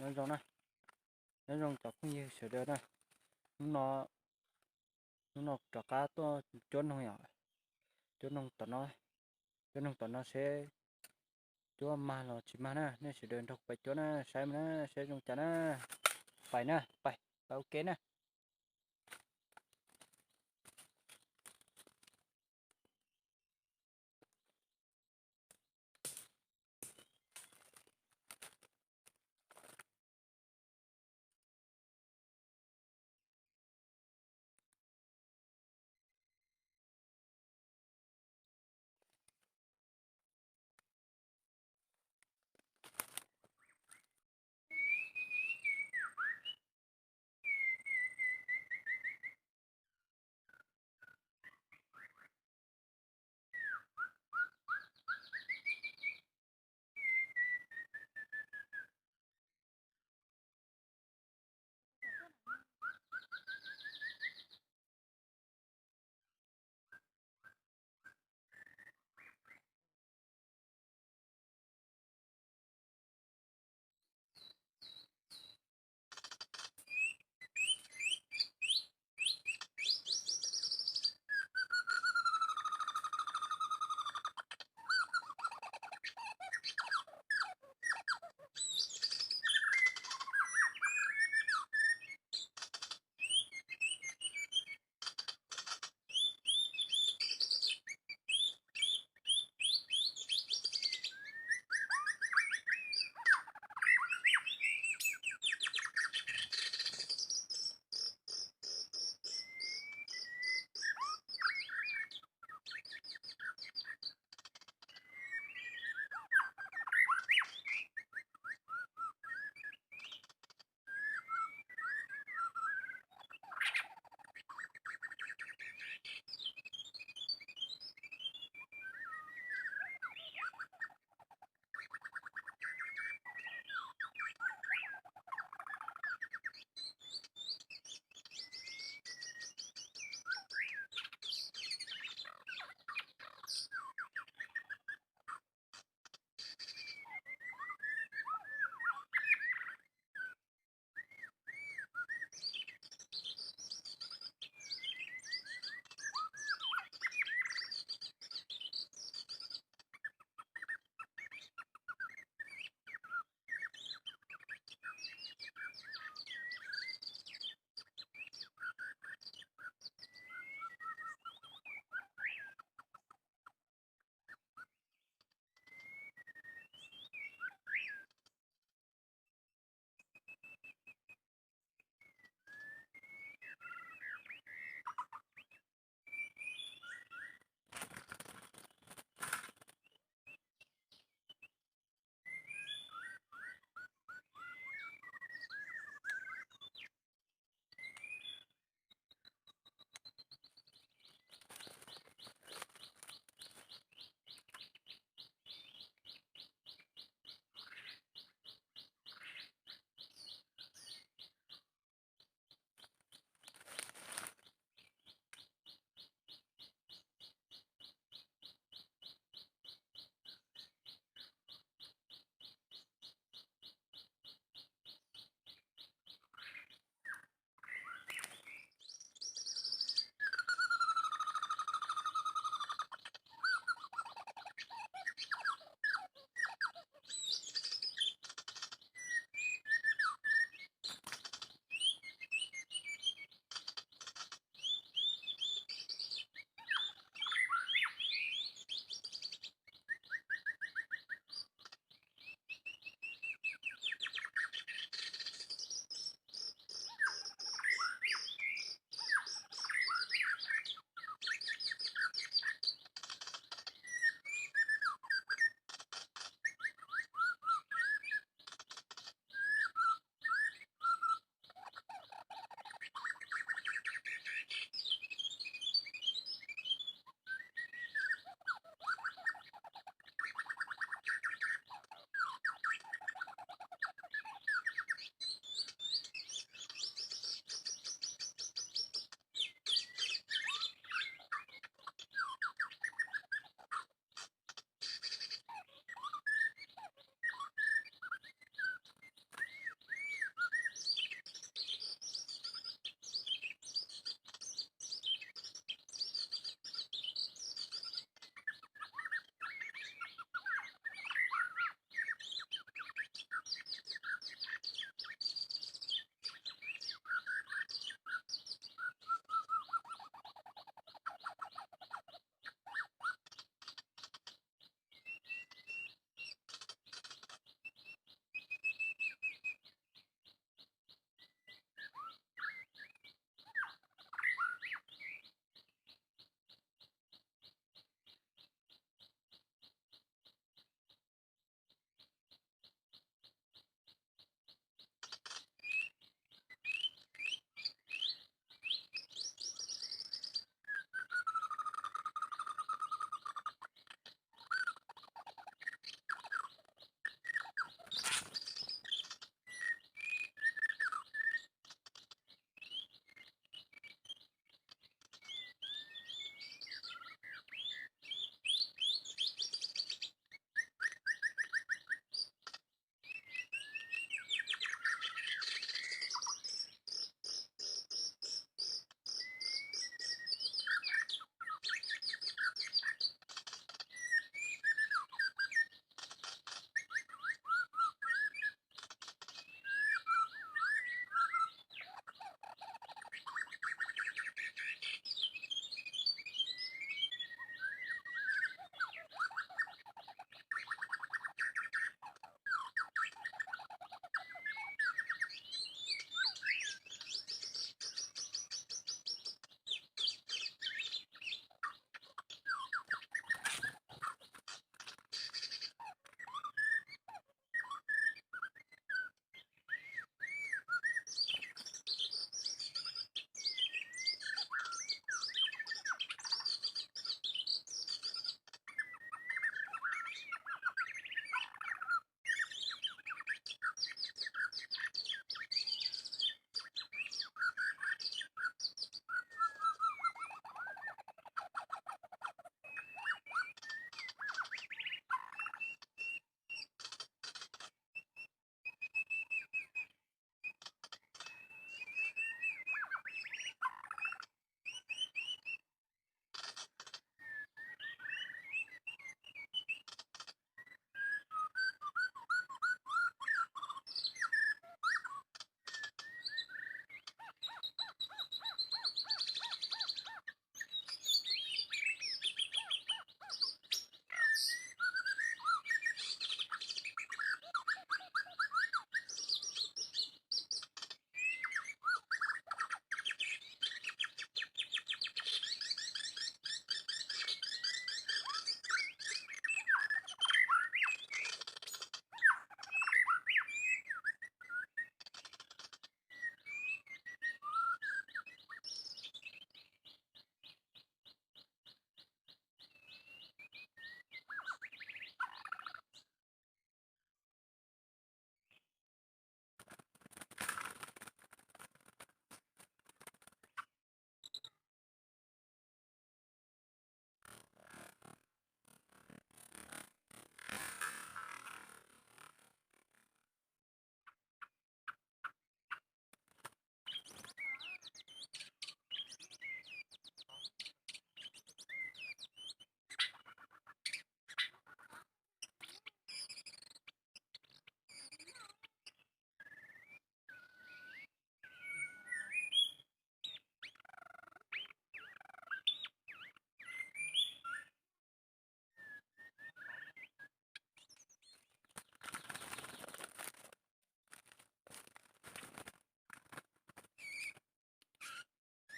Nyob zoo na, nyob zoo cov phooj ywg sawv daws na. Hnub no, hnub no rov qab tuaj cuab noog yom, cuab noog tom no, cuab noog tom no seb cuab mag los tsis mag na, nej sawv daws nrog pais cuab na, saib mas na, saib zoo cas na. Pais na, pais, pais ua ke na.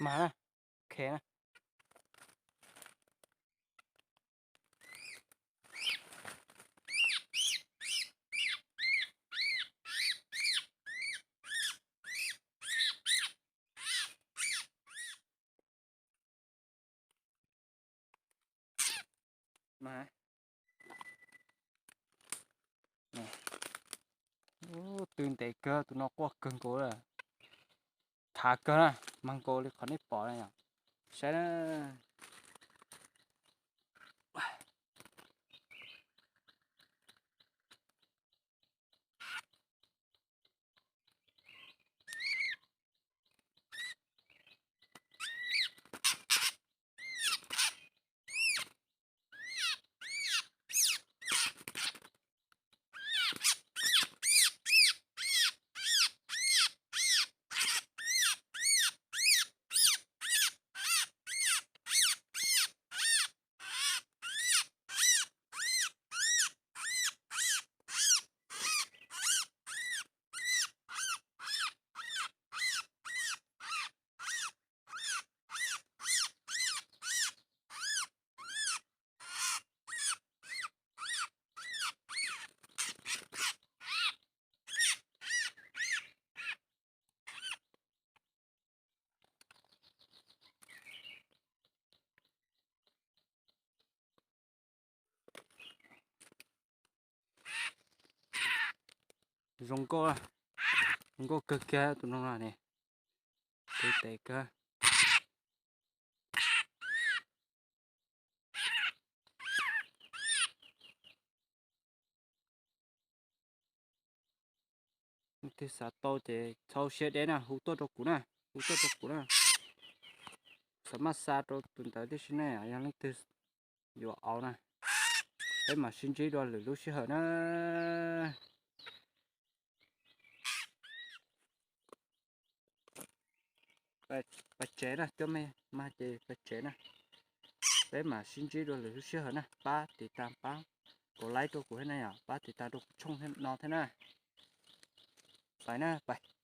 Mas na, ok na. Mas, ub, tw ntev kawg, tus no quaj kawg nkaus lawm. Khav kawg na, mag nkaus li qhov nej pom na yom. Saib na. Zoo nkauj, zoo nkauj kawg kiag tus no ne. Tw ntev kawg. Leej twg xav tau ces txhob siab deb na, hu tuaj rau kuv na, hu tuaj rau kuv na. Xav maj xa rau tus ntawd tib si ne, yog leej twg yuav au na, peb mam sib ntsib dua lwm lub sij hawm na. Pais tsev na, cov me mas ces pais tsev na. Peb mam sib ntsib dua lwm lub sij hawm na, pab tiv tas pab kom like rau kuv thiab na yom, pab tiv tas rau kuv tshooj no thiab na. Pais na, pais.